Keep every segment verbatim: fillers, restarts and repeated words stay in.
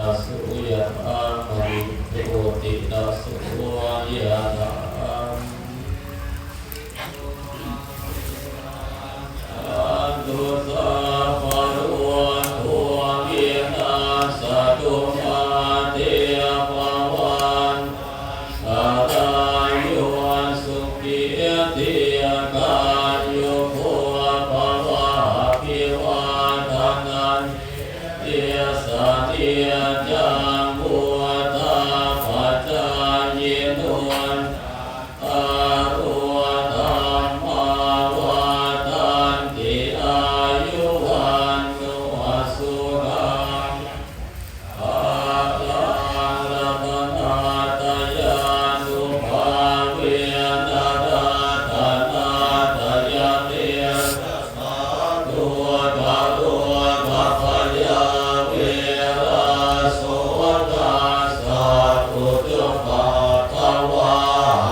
Yathā mani jotiraso yathā. Sattu sabbarogo vinassatu, mā te bhavatvantarāyo, sukhī dīghāyuko bhava. Abhivādanasī lissa niccaṃ vuḍḍhāpacāyino, cattāro dhammā vaḍḍhanti, āyu vaṇṇo sukhaṃ balaṃ. Ratanattayānubhāvena ratanattayatejasā, dukkharogabhayā verā sokā sattu cupaddavā,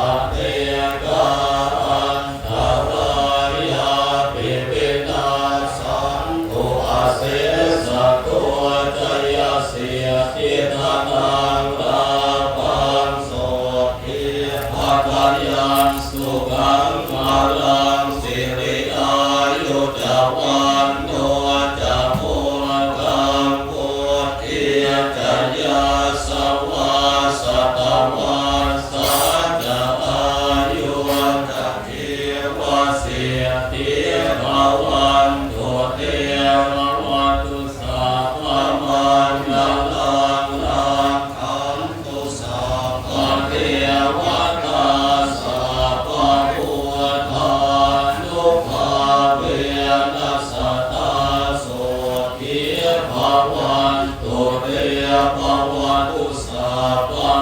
anekā antarāyāpi vinassantu asesato. Jayasiddhi dhanaṃ lābhaṃ, sotthi bhāgyaṃ sukhaṃ balaṃ, siri āyu ca vaṇṇo ca bhogaṃ vuḍ dhī ca yasavā, satavassā ca āyū ca jīvasiddhī bhavantu te. Bhavatu sabbamaṅgalaṃ, rakkhantu sabbadevatā, sabbabuddhānubhāvena sadā sotthī bhavantu te. Bhavatu sabba